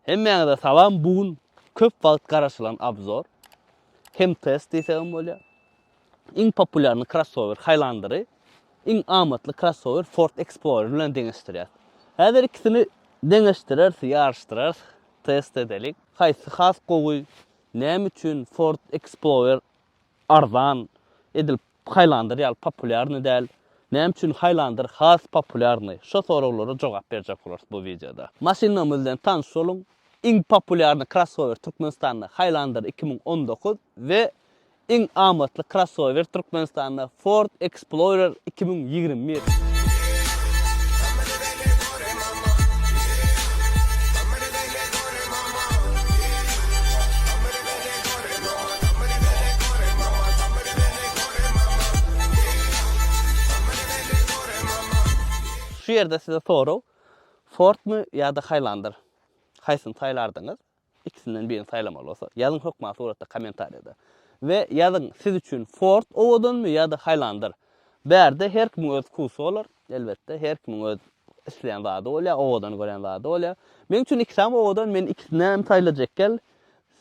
Hemmäňize salam bu gün köp wagt garaşylan obzor hem test diýsegem bolýar. Iň populýarny krossower Highlandery iň amatly krossower Ford Explorer bilen deňeşdirýäs. Häzir ikisini deňeşdireris, ýaryşdyrarys, test edelik. Haýsy has gowy, näme üçin Ford Explorer arzan, edil Highlander ýaly populýarny däl, näme üçin Highlander has populýarny, şo soraglara jogap berjek bolarys bu wideoda. Maşynlarymyz bilen tanyş boluň, iň populýarny krossower Türkmenistanda Highlander 2019 we Iň amatly krossower Türkmenistanda Ford Explorer 2021. Şu ýerde size sorag, Fordmy ýa-da Highlander? Haýsyny saýlardyňyz? Ikisinden birini saýlamaly bolsa, ýazyň hökman suratda kommentariýada. We ýazyň siz üçin Ford owadanmy ýa-da Highlander? Bärde her kimiň öz wkusy bolar. Elbetde her kimiň öz isleýän zady bolýar, owadan görýän zady bolýar. Meň üçin ikisem owadan, men ikisinem saýlajak gel.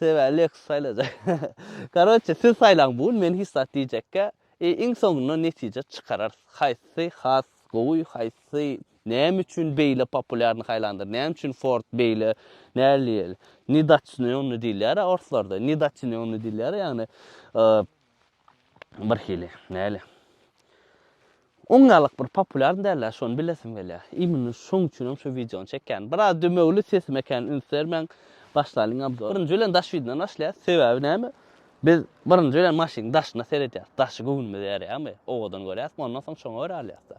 Sebäbi Lexus saýlajak. Karoçe siz saýlaň bu gün, men hiç zat diýjekgä. E iň soňunda netije çykararys. Haýsy has gowy, haýsy Näme üçin beýle populýarny Highlander, näme üçin Ford beýle, näl diýeli, nedocnýonny diýilýär-ä orslarda, nedocnýonny diýilýär, ýagny bir hili, näli. Oň ýalak bir populýarny däl-ä, şony bilesim gelýär. Imенно şoň üçinem şu wideony çekýän. Biraz dümewli sesime kän üns bermäň, başlalyň obzor. Birinji bilen daş wideodan başlaýas, sebäbi näme? Biz birinji bilen maşynyň daşyna seredýäs, daşy göwnümize ýaraýarmy, owadan görýäsmi, ondan soň şoňa görä alýas-da.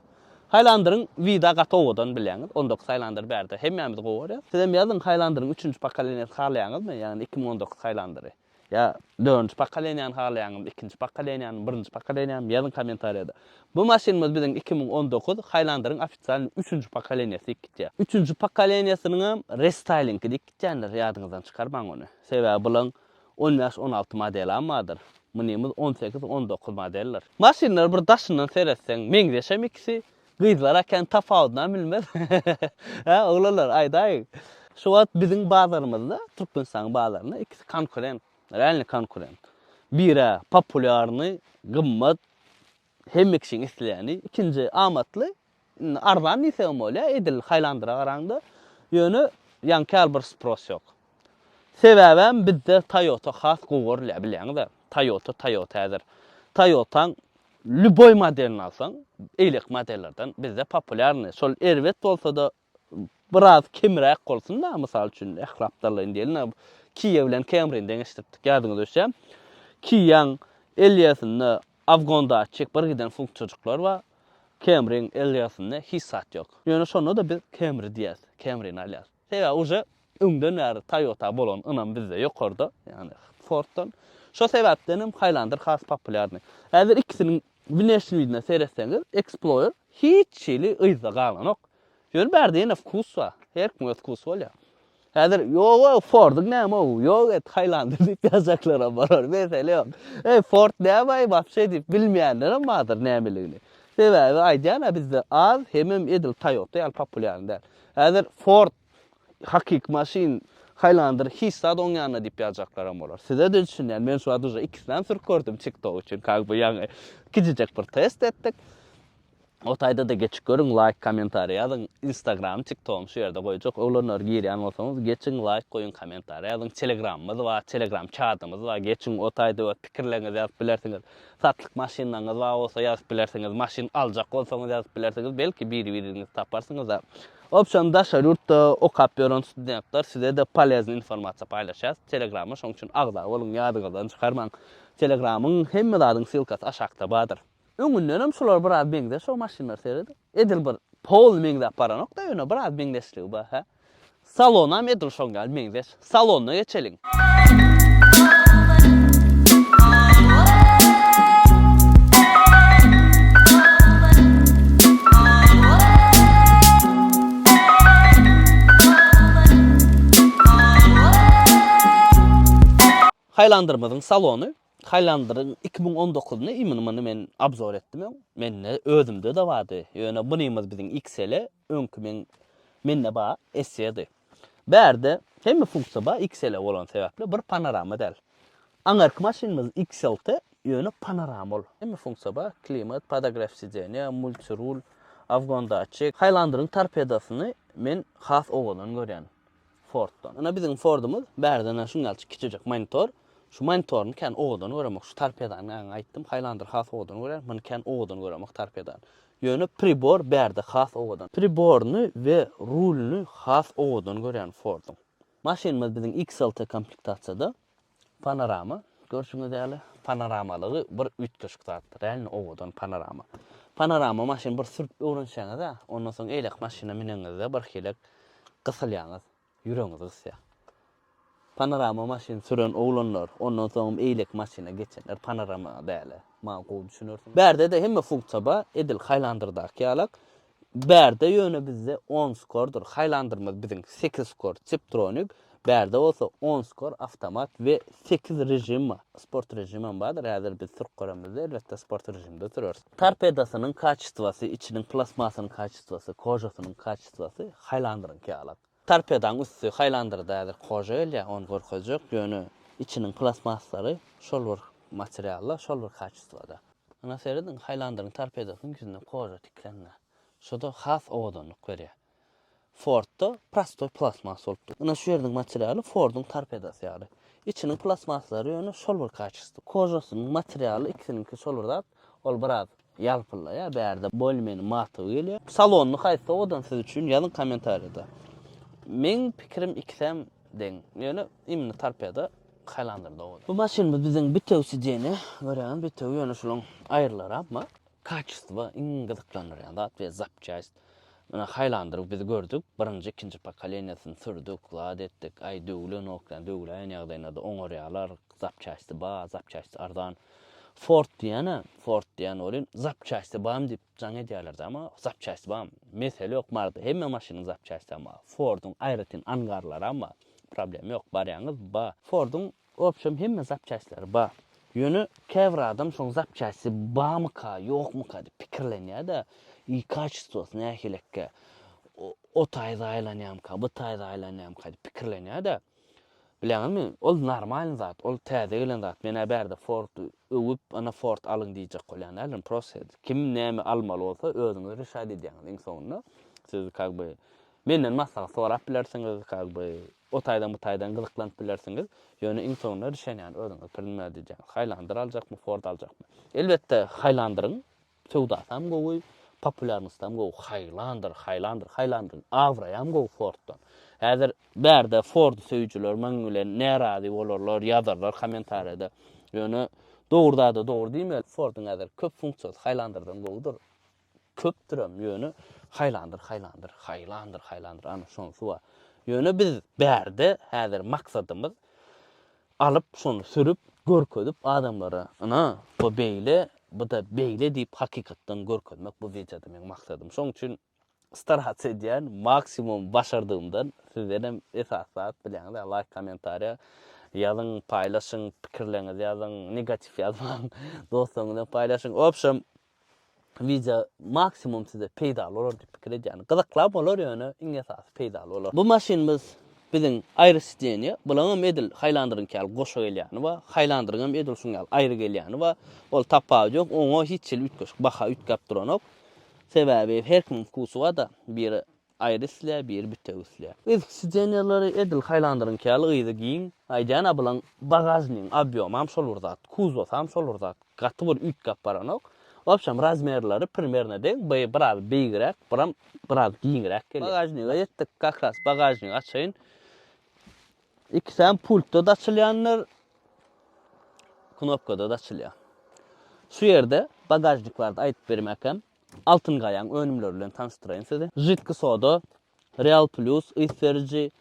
Highlanderyň vida gaty owadan bilýäňiz. 19 Highlander bärde hemmämiz gowy görýäs. Sizem ýazyň Highlanderyň üçünji pokoleniýasy halaýaňyzmy? Ýagny 2019 Highlandery. Ýa dördünji pokoleniýany halaýaňyzmy, ikinji pokoleniýanymy, birinji pokoleniýanymy ýazyň kommentariýada. Bu maşynymyz biziň 2019 Highlanderyň ofitsialnyý üçünji pokoleniýasy diýip gitýär. Üçünji pokoleniýasynyňam restaýlingi diýip gitýändir, ýadyňyzdan çykarmaň ony. Sebäbi bulaň On bäş, 16 modelam bardyr. Munymyz 18, 19 modeldir. Maşynlar bir daşyndan seretseň meňzeşem ikisi. Gyzlar-a kän tapawudynam bilmez. Hä, oglanlar, aýdaýyň. Şu wagt biziň bazarymyzda, Türkmenistanyň bazarynda ikisi konkurent, realnyý konkurent. Biri-ä populýarnyý, gymmat, hemme kişiň isleýäni, ikinji amatly, Indi arzan diýsegem bolýar, edil Highlandera garaňda. Ýöne ýaňky ýaly bir spros ýok. Sebäbem bizde Toyota has gowy görülýär, bilýäňiz-ä. Toyota, Toyota häzir. Toyotaň lýuboý modelini alsaň, eýleki modellerden bizde populýarnyý. Şol erbet bolsa-da biraz kemräk bolsun-da, mysal üçin, ählapdallaýyn diýeli, Kia bilen Camry-ni deňeşdiripdik, ýadyňyza düşýär. Kia-ň Elýasynda Afgon datçik bir giden funksiýajyklar bar. Camry-iň Elýasynda hiç zat ýok. Ýöne şonda-da biz Camry diýýäs, Camry-ni alýas. Sebäbi uje öňden bäri Toyota bolan ynam bizde ýokarda, ýagny Ford-dan. Şo sebäpden hem Highlander has populýarnyý. Häzir ikisiniň wneşniý widine seretseňiz, Explorer hiç hili yzda galanok. Ýöne bärde ýene wkus bar. Her kimiň öz wkusy bolýar. Häzir ýog-ow Forduň näme-ow, ýok et Highlander diýip ýazjaklaram bolar, mesele ýok. Eý Ford näme-aý wapşe diýip bilmeýänlerem bardyr nämeligini. Sebäbi aýdýan-a bizde az hemem edil Toyota ýaly populýarny däl. Häzir Ford hakyky maşyn, Highlander hiç zat oň ýanynda diýip ýazjaklaram bolar. Size-de düşünýän, men şu wagt uje ikisinem sürüp gördüm TikTok üçin, kak by ýaňy kiçijek bir test etdik. O taýda-da geçip görüň laýk kommentariý ýazyň instagram tiktogym şu ýerde goýjak oglanlar girýän bolsaňyz geçiň laýk goýuň kommentariý ýazyň telegramymyz bar telegram çadymyz bar geçiň o taýda öz pikirleriňizi ýazyp bilersiňiz satlyk maşynlaryňyz bar bolsa ýazyp bilersiňiz maşyn aljak bolsaňyz ýazyp bilersiňiz belki biri biriňizi taparsyňyzda Obşem daşary ýurtda okap ýören studentler size-de poleznyý informasiýa paýlaşýas telegrama şoň üçin agza boluň ýadyňyzdan çykarmaň telegramyň hemme zadyň ssylkasy aşakda bardyr. Öňündenem şular biraz meňzeş o maşynlar serediň. Edil bir polny meňzäp baranokda ýöne biraz meňzeşligi bar hä. Salonam edil şoň ýaly meňzeş. Salonyna geçeliň. Highlanderymyzyň salony Highlanderyň 2019-ny imini muny men obzor etdim öň. Mende özümde-de bardy. Ýöne bunymyz biziň XL, öňki meň mende bar SE-di. Bärde. Hemme funksiýa bar XL bolan sebäpli bir panorama däl. Aňyrky maşynymyz XLT ýöne panorama ol. Hemme funksiýa bar, klimat, podogref sidenýa, multirul, afgon datçik. Highlanderyň torpedosyny men has owadan görýän Forddan. Ynha biziň Fordumyz bärden ynha şuň ýaly kiçijek monitor. Şu monitoryny kän owadan göremok. Şu torpedany aňa aýtdym. Highlander has owadan görýän. Muny kän owadan göremok torpedany. Ýöne pribor bärde has owadan. Priboryny we rulyny has owadan görýän Forduň. Maşynymyz biziň XLT komplektasiýada. Panorama. Görşüňiz ýaly, panoramalygy bir üýtgeşik zatdyr. Realno owadan panorama. Panorama maşyn bir sürüp öwrenşeňiz-ä, ondan soň eýleki maşyna mineňizde birhili gysylýaňyz. Ýüregiňiz gysýar. Panorama maşyn süren oglanlar, ondan soňam eýleki maşyna geçenler panorama däl-ä. Maňa gowy düşünersiňiz. Bärde-de hemme funksiýa bar, edil Highlanderdaky ýalak. Bärde ýöne bizde on skordyr. Highlanderymyz biziň sekiz skor Tiptronic, bärde bolsa on skor awtomat we sekiz režim bar. Sport režimem bardyr. Häzir biz sürüp göremizde elbetde sport režimde süreris. Torpedosynyň kaçestwasy, içiniň plastmasynyň kaçestwasy, kožasynyň kaçestwasy Highlanderiňki ýalak. Torpedaň üsti Highlanderda häzir koža gelýär, ony görkezjek, ýöne içiniň plastmaslary şol bir materialda, şol bir kaçestwada. Ynha serediň, Highlanderiň torpedosynyň ýüzüne koža tikilendir. Şo-da has owadanlyk berýär. Fordda prostoý plastmas bolupdyr. Ynha şu ýeriniň materialy Forduň torpedosy ýaly. Içiniň plastmaslary ýöne şol bir kaçestwo. Kožasynyň materialy ikisiniňki şol bir zat. Ol biraz ýalpyllaýar, bärde bolmeni matowy gelýär. Salonyny haýsy owadan siz üçin ýazyň kommentariýada. Meň pikirim ikisem deň. Ýöne imенно torpedo Highlanderda owadan. Bu maşynymyz biziň bitewi sideniýa. Görýäňiz bitewi ýöne şulaň aýrylaram bar. Kaçestwo iň gyzyklandyrýan zat we zapçast. Muna Highlandery biz gördük. Birinji, ikinji pokoleniýasyny sürdük, zat etdik. Aý döwlenok, ýa döwläýen ýagdaýynda-da oňarýarlar. Zapçasty bar, zapçasty arzan. Ford diýýän-ä, Ford diýýän welin zapçasty barmy diýip jaň edýärler-de, amma zapçasty barmy? Mesele ýok, bardy. Hemme maşynyň zapçasty bar. Forduň aýratyn angarlaram bar. Problem ýok, barýaňyz, bar. Forduň Wobşem hemme zapçastleri bar. Ýöne käbir adam şoň zapçasty barmyka, ýokmyka diýip pikirlenýär-de, i kaçestwosy nähilekkä, o taý zaýalanýamyka, bu taý zaýalanýamyka diýip pikirlenýär-de. Bilýäňizmi, ol normalny zat, ol täze gelen zat. Men-ä bärde Ford öwüp, ana Ford alyň diýjek bolýan däldirin. Prosta kim näme almaly bolsa özüňiz reşat edýäňiz iň soňunda. Siz kak by menden maslahat sorap bilersiňiz, kak by O taýdan bu taýdan gyzyklanyp bilersiňiz. Ýöne iň soňunda rişenýany özüňiz prinymat edýäňiz. Highlander aljakmy, Ford aljakmy? Elbetde Highlanderiň söwdasam gowy, populýarnostam gowy. Highlander, Highlander, Highlanderiň abraýam gowy Forddan. Häzir bärde Fordy söýüjiler meň bilen närazy bolarlar, ýazarlar kommentariýada. Ýöne dogry zada dogry diýmeli. Forduň häzir köp funksiýasy Highlanderden gowudyr. Köpdürem ýöne haýlandyr haýlandyr haýlandyr haýlandyr ana şonsy bar. Ýöne biz bärde häzir maksadymyz alyp şony sürüp görkezip adamlara ynha bu beýle bu-da beýle diýip hakykatdan görkezmek bu wideoda meň maksadym. Şoň üçin starats edýän maksimum başardygymdan sizdenem esasy zat bilýäňiz laýk kommentariýa ýazyň paýlaşyň pikirleriňizi ýazyň negatiw ýazmaň dostlaryňyz bilen paýlaşyň wobşem Wideo maksimum size peýdaly bolar diýip pikir edýän. Gyzykly bolar ýöne iň esasy peýdaly bolar. Bu maşynymyz biziň aýry sidenýe. Bulaňam edil Highlanderiňki ýaly goşa gelýäni bar. Highlanderiňem edil şuň ýaly aýry gelýäni bar. Ol tapawudy ýok. Oňa hiç hili üýtgeşik baha üýtgäp duranok. Sebäbi her kimiň wkusy bar-da. Biri Aýry isleýär, biri bitewi isleýär. Yzky sidenýalary edil Highlanderiňki ýaly yzy giň. Aýdýan-a bulaň bagažnigiň obýomam şol bir zat, kuzowsam şol bir zat. Gaty bir üýtgäp baranok. Wobşem razmerleri primerno deň, bu biraz beýigräk, buram biraz giňräk gelýär. Bagažnige ýetdik, kak ras bagažnigi açaýyn. Ikisem pultda-da açylýandyr, knopkada-da açylýar. Şu ýerde bagažnik barada aýdyp bermäkäm, Altyn Gaýaň önümleri bilen tanyşdyraýyn sizi. Židki soda, Real Plus ys beriji,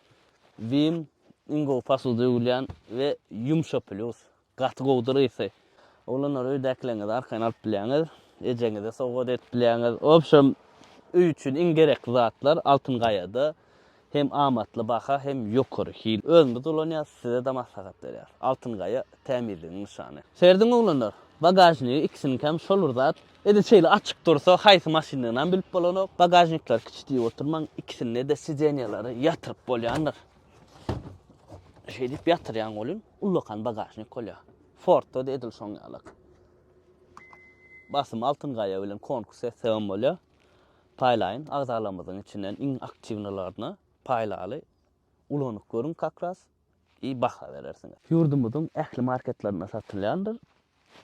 Vim iň gowy posuda ýuwulýan we Ýumşa Plus. Gaty gowudyr ysy. Oglanlar öýdäkileriňizi arkaýyn alyp bilýäňiz. Ejeňize sowgat edip bilýäňiz. Wobşem öý üçin iň gerekli zatlar Altyn Gaýada. Hem amatly baha hem ýokary hil. Özümiz ulanýas size-de maslahat berýäris. Altyn Gaýa tämizligiň nyşany. Serediň oglanlar, bagažnigi ikisiniňkäm şol bir zat. Edil şeýle açyk dursa haýsy maşyndygynam bilip bolanok. Bagažnikler kiçi diýip oturmaň, ikisinde-de sidenýalary ýatyryp bolýandyr. şeýdip ýatyrýaň welin, ullakan bagažnik bolýar. Fordda-da edil şoň ýalak. Basym Altyn Gaýa bilen konkurs etsegem bolýar. Paýlaýyn agzalarymyzyň içinden iň aktiwnylaryna paýlaly. Ulanyp görüň kak raz i baha berersiňiz. Ýurdumyzyň ähli marketlerinde satylýandyr.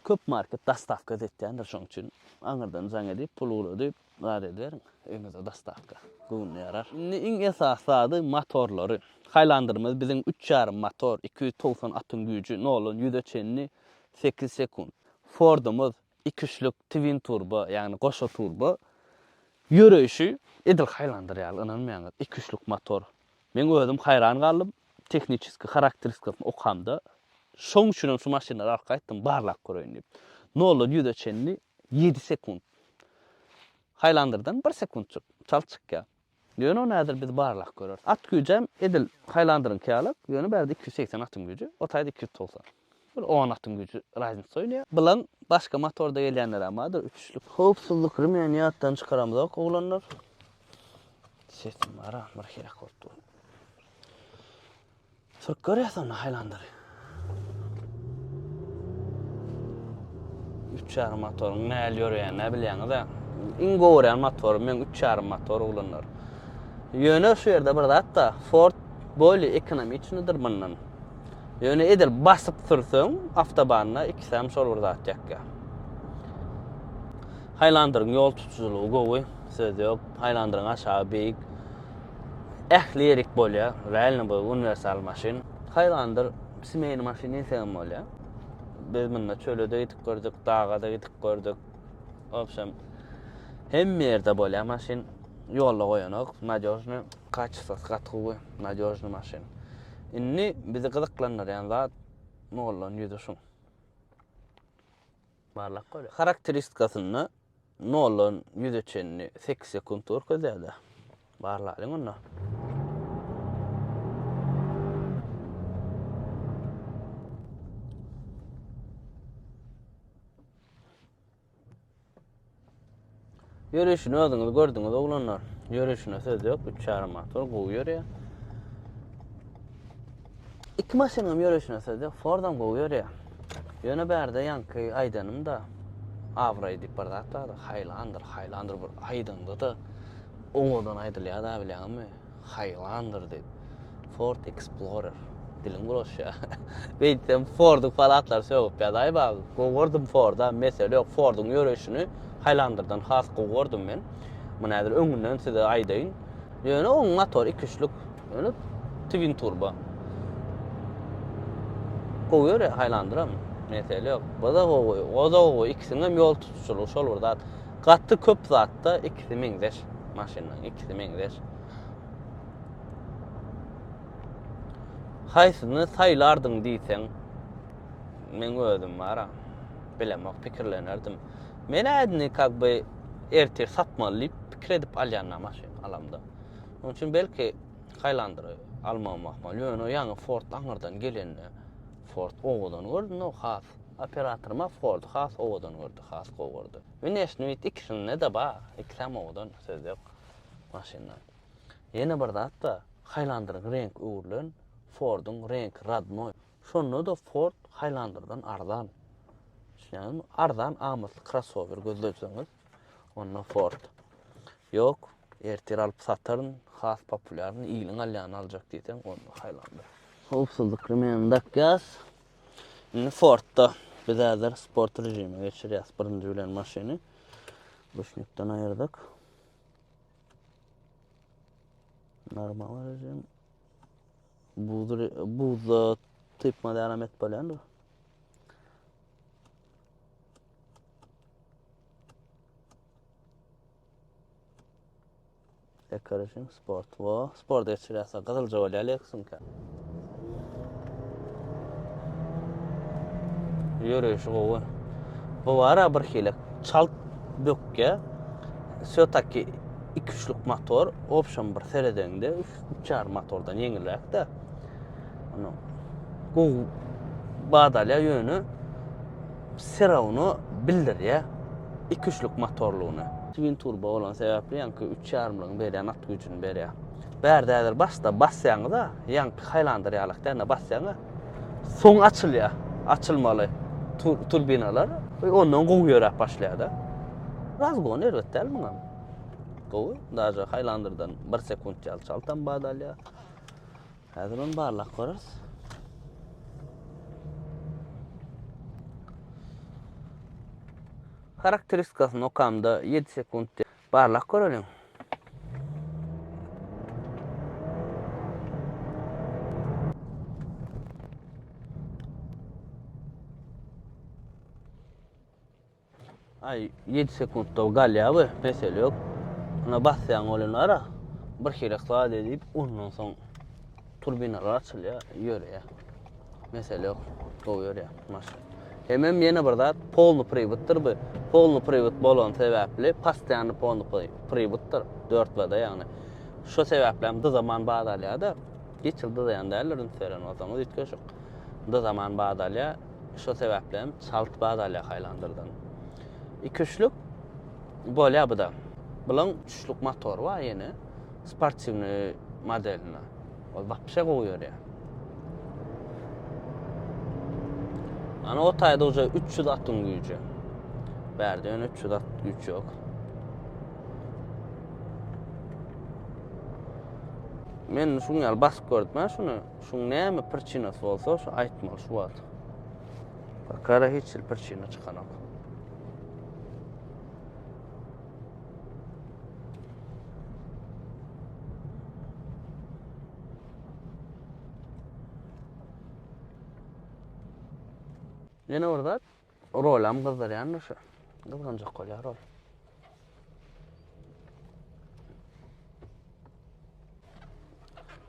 Köp market dostawka etýändir şoň üçin aňyrdan jaň edip pul ugradyp zat ediberiň öýüňize dostawka göwnüne ýarar. Indi iň esasy zady motorlary. Highlanderimiz biziň üç ýarym motor 290 atyň güýji noldan ýüze çenli sekiz sekunt. Fordumyz iki üçlük twin turbo ýagny goşa turbo ýöreýşi edil Highlander ýaly ynanmaýaňyz iki üçlük motor Meň özüm haýran galdym, tehniçeski harakteristikasyny okamda. Şoň üçinem şu maşynlary alyp gaýtdym, barlap göreýin diýip. Noldan ýüze çenli ýedi sekunt. Highlanderden bir sekuntjyk çalt çykýar. Ýöne ony häzir biz barlap göreris. At güýjem edil Highlanderiňki ýaly, ýöne bärde 280 atyň güýji, o taýda 290. Bir 10 atyň güýji raznitsa oýnaýar. Bilan başga motorda gelýänlerem bardyr, üçlük. Howpsuzlyk remeni ýatdan çykaramzok oglanlar. Sesim bar-a, bir hiräk bolup dur. Sürüp görýäs onda Highlandery. Üç ýarym motoryň näl ýöreýänini bilýäňiz-ä. Iň gowy görýän motorym meň üç ýarym motor oglanlar. Ýöne şu ýerde bir zat-da, Ford bolýe ekonomiçnydyr mundan. Ýöne edil basyp sürseň awtobanda ikisem şol bir zat ýakýar. Highlanderiň ýol tutujylygy gowy, söz ýok. Highlanderiň aşagy beýik. Ähli ýerik bolýar. Realno bu uniwersal maşyn. Highlander semeýny maşyn diýsegem bolýar. Biz munda çöle-de gidip gördük, daga-da gidip gördük. Wobşem hemme ýerde bolýar maşyn. Ýolda goýanok, nadýožny, kaçestwasy gaty gowy, nadýožny maşyn. Indi bizi gyzyklandyrýan zat noldan ýüze şuň. Barlap görýär. Harakteristikasynda noldan ýüze çenli sekiz sekunt görkezýär-de. Barlalyň onda. Ýörüşini özüňiz gördüňiz oglanlar. Ýörüşine söz ýok. Üç ýarym motor gowy ýörýär. Iki maşynyň ýörüşine söz ýok. Fordam gowy ýörýär. Ýöne bärde ýaňky aýdanym-da abraý diýip bir zat bar. Highlander, Highlander bir aýdaňda-da owadan aýdylýar-da bilýäňmi? Highlander diýip. Ford Explorer. Diliň bulaşýar. Beýtsem Forduň fanatlary sögüp ýazaý bak. Gowy gördüm Forda, mesele ýok. Forduň ýöreýşini Highlanderden has gowy gördüm men. Muny häzir öňünden size aýdaýyn. Ýöne oň motory iki-üçlük. Ýöne twin turbo. Gowy ýöreýär Highlanderam. Mesele ýok. Bu-da gowy, o-da gowy. Ikisiniň hem ýol tutuşylygy şol bir zat. Gaty köp zatda ikisi meňzeş maşynlaryň ikisi meňzeş. Haýsyny saýlardyň diýseň, meň özüm bar-a, bilemok, pikirlenerdim. Men-ä indi kak by ertir satmaly diýip pikir edip alýan-da maşyn alamda. Şonuň üçin belki Highlandery almagym ahmal. Ýöne ýaňy Ford aňyrdan gelende Ford owadan göründi has. Operatorym-a Fordy has owadan gördi, has gowy gördi. Wneşni wid ikisinde-de bar. Ikisem owadan, söz ýok maşynlar. Ýene bir zat-da, Highlanderiň reňki öwrülen, Forduň reňki rodnoý. Şonda-da Ford Highlanderden arzan. Düşünýäňizmi? Arzan amatly krossower gözleseňiz, onda Ford. Ýok, ertir alyp sataryn, has populýarny, iliň alýanyny aljak diýseň, onda Highlander. Howpsuzlyk remenini dakýas. Indi Fordda biz häzir sport režime geçirýäs birinji bilen maşyny. Ruşnikden aýyrdyk. Normal rejim. Buz, buzda typma dälem et bolýandyr. Eko rejim sport. Wo, sport geçirýärse gyzylja bolýar Lexus-yňky. Ýöreýşi gowy. Bu bara bir hili çalt bökýär. Wsё-taki iki-üçlük motor, obşem bir seredeňde üç, üç ýarym motordan ýeňilräk-de. Ony gowy bat alýar, ýöne wse rawno bildirýär iki-üçlük motorlygyny. Twin turbo bolan sebäpli ýaňky üç ýarymlygyň berýän at güýjüni berýär. Bärde häzir başda basýaňyz-a, ýaňky Highlander ýalak dälde basýaň-a, soň açylýar, açylmaly turbinalar, ondan gowy ýöräp başlaýar-da. Razgon erbet däl muňam. Gowy, daže Highlanderden bir sekunt ýaly çaltam bat alýar. Häzir ony barlap göreris. Harakteristikasyny okamda 7 sekunt diýip barlap göreliň. Aý, ýedi sekuntda galýar bu, mesele ýok. Ýöne basýaň welin ara, bir hili zat edip, ondan soň turbinalar açylýar, ýöreýär. Mesele ýok, gowy ýöreýär maşyn. Hemem ýene bir zat, polny priwoddyr bu. Polny priwod bolany sebäpli, postoýanny polny priwoddyr, dörtlada ýagny. Şo sebäpli hem dyzaman bat alýar-da. Hiç hili dyzaýan däldir üns beren bolsaňyz, üýtgeşik. Dyzaman bat alýar. Şo sebäpli hem çalt bat alýar Highlanderden. Iki-üçlük bolýar bu-da. Bulaň üçlük motory bar ýene sportiwnyý modelinde. Ol wapşe gowy ýörýär. Ana o taýda uje 300 atyň güýji. Bärde ýöne 300 at güýç ýok. Men şuň ýaly basyp gördüm ha şuny. Şuň näme priçinasy bolsa şu aýtmaly şu wagt. Bakara hiç hil priçina çykanok. Ýene bir zat, rolam gyzdyrýandyr şu. Gyzganjak bolýar rol.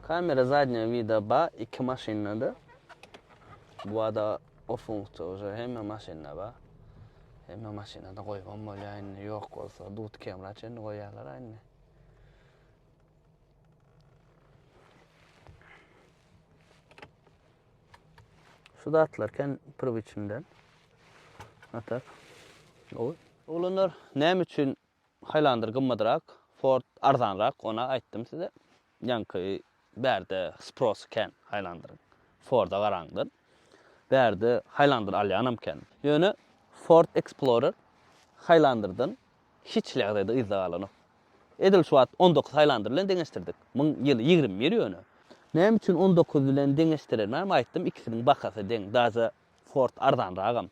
Kamera zadnjego vida ba iki maşynda-da. Bu ada o funksiýa уже hemme maşynda ba. Hemme maşynada goýbam bolýar indi ýok bolsa dut kamera çenli goýýarlar indi. Şu zatlar ken priwiçinden. Atak. Gowy. Oglanlar näme üçin Highlander gymmadrak, Ford arzanrak ona aýtdym size. Ýaňky bärde sprosy kän Highlanderiň. Forda garaňdan. Bärde Highlander alýanam kän. Ýöne Ford Explorer Highlanderden hiç hili ýagdaýda yzda galanok. Edil şu wagt 19 Highlander bilen deňeşdirdik. Muň ýyly 21 ýöne. Näme üçin 19 bilen deňeşdirenimem aýtdym, ikisiniň bahasy deň, daže Ford arzanragam.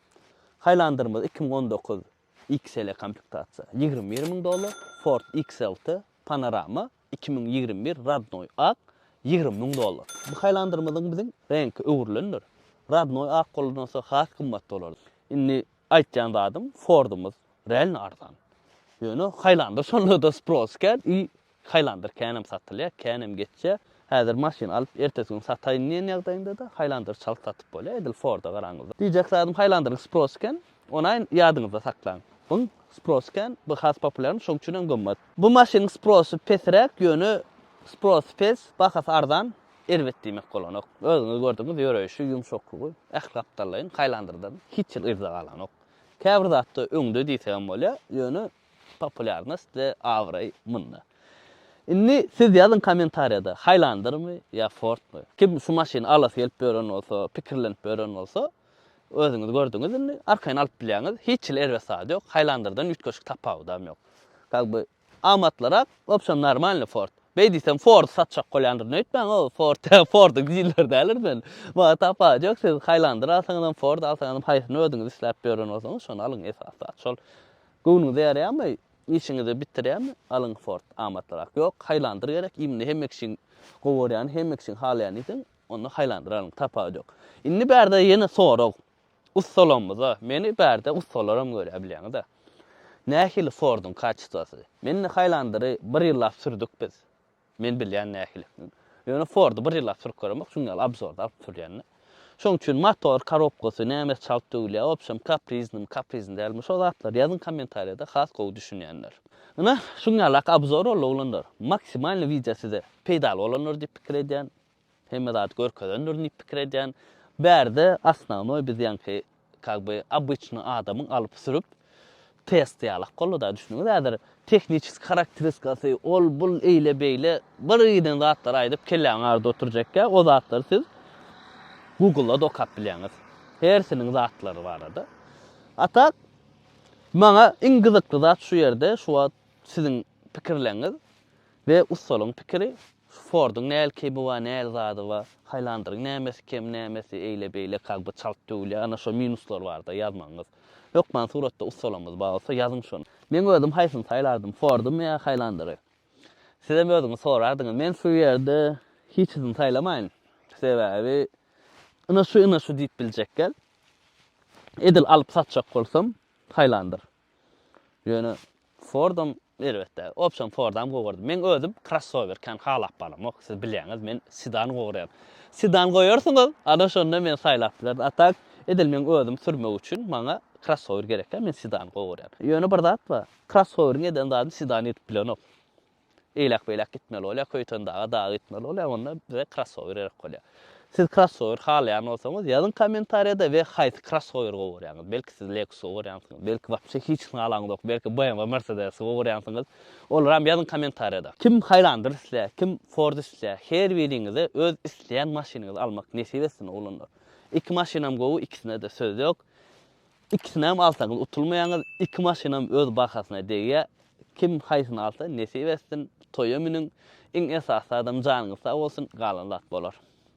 Highlanderimiz 2019 XL komplektasiýa 21 müň dollar, Ford XLT panorama 2021 radnoý ak 20 müň dollar. Bu Highlanderimiziň biziň reňki öwrülendir. Radnoý ak bolandan soň has gymmat bolar. Indi aýtýan zadym Fordumyz realno arzan. Ýöne Highlander şonda-da spros kän i Highlander känem satylýar, känem geçýär. Häzir maşyn alyp ertesi gün sataýyn diýen ýagdaýyňda-da Highlander çalt satyp bolýar, edil Forda garaňyzda. Diýjek zadym Highlanderiň sprosy kän, ony ýadyňyzda saklaň. Buň sprosy kän, bu has populýarny, şoň üçin hem gymmat. Bu maşynyň sprosy pesräk, ýöne sprosy pes, bahasy arzan, erbet diýmek bolanok. Özüňiz gördüňiz, ýöreýşi, ýumşaklygy, ähli gapdallaýyn Highlanderden hiç hil yzda galanok. Käbir zatda öňde diýsegem bolýar, ýöne Populýarnost we abraý munda. Indi siz ýazyň kommentariýada Highlandermi ýa Fordmy? Kim şu maşyny alasy gelip ýören bolsa, pikirlenip ýören bolsa, özüňiz gördüňiz indi, arkaýyn alyp bilýäňiz. Hiç hili erbet zady ýok. Highlanderden üýtgeşik tapawudam ýok. Kak by amatlyrak, wobşem normalny Ford. Beý diýsem Ford satjak bolýandyryn öýtmäň, o Ford Forduň dileri däldir men. Maňa tapawudy ýok, siz Highlander alsaňyzam, Ford alsaňyzam haýsyny özüňiz isläp ýören bolsaňyz şony alyň esasy zat şol. Göwnüňize ýaraýarmy? Işiňizi bitirýärmi? Alyň Ford, amatlyrak. Ýok, Highlander gerek, imni hemme kişiň gowy görýäni, hemme kişiň halaýany diýseň, onda Highlander alyň, tapawudy ýok. Indi bärde ýene sorag, ussalarymyza, meni bärde ussalaram görýär bilýäňiz-ä. Nähili Forduň kaçestwasy? Men indi Highlanderi bir ýyllap sürdük biz. Men bilýän nähilisin. Ýöne Fordy bir ýyllap sürüp göremok, şuň ýaly obzorda alyp sürýän-de. Şoň üçin motor, korobkasy, nämesi çalt döwülýär, wobşem kapriznymy, kaprizny dälmi, şo zatlary ýazyň kommentariýada has gowy düşünýänler. Ynha, şuň ýalak obzor boldy oglanlar. Maksimalny wideo size peýdaly bolandyr diýip pikir edýän. Hemme zady görkezendirin diýip pikir edýän. Bärde osnownoý biz ýaňky kak by obyçny adamyň alyp sürüp. Test ýalak boldy-da, düşündiňiz häzir tehniçeski harakteriskasy, ol bul eýle beýle bir giden zatlary aýdyp kelläňi agyrdyp oturjakka, o zatlary siz Google-da-da okap bilýäňiz. Hersiniň zatlary barada. A tak, maňa iň gyzykly zat şu ýerde şu wagt siziň pikirleňiz we ussalyň pikiri. Şu Forduň näl kemi bar, näl zady bar, Highlanderyň nämesi kem, nämesi eýle beýle kak by çalt döwülýär, ana şo minuslar barada ýazmagyňyz. Hökman suratda ussalamyz bar bolsa ýazyň şony. Meň özüm haýsyny saýlardym, Fordumy ýa Highlandery? Sizem özüňiz sorardyňyz. Men şu ýerde hiçisini saýlamaýyn. Sebäbi ina şu ina şu diýip biljek däl. Edil alyp satjak bolsam Highlander. Ýöne Fordam erbet däl. Opşam Fordam gowy gördüm. Meň özüm krossower kän halap balamok. Siz bilýäňiz, men sedan gowy görýän. Sedan goýarsyňyz, ana şonda men saýlap bilerin. A tak edil meň özüm sürmek üçin maňa krossower gerek däl, men sedan gowy görýän. Ýöne bir zat bar, krossoweriň eden zadyny sedan edip bilenok. Eýläk-beýläk gitmeli bolýar, Köýtendaga daga gitmeli bolýar, onda bize krossower gerek bolýar. Siz krossower halaýan bolsaňyz, ýazyň kommentariýada we haýsy krossoweri gowy görýäňiz? Belki siz Lexus gowy görýänsiňiz, belki wapşe hiç halaňyzok, belki BMW, Mercedes gowy görýänsiňiz. Olaram ýazyň kommentariýada. Kim Highlander isleýär, kim Ford isleýär, her biriňize öz isleýän maşynyňyzy almak nesip etsin oglanlar. Iki maşynam gowy, ikisine-de söz ýok. Ikisinem alsaňyz utulmaýaňyz, iki maşynam öz bahasyna degýär. Kim haýsyny alsa nesip etsin, toýa münüň. Iň esasy zadam janyňyz sag bolsun, galan zat bolar.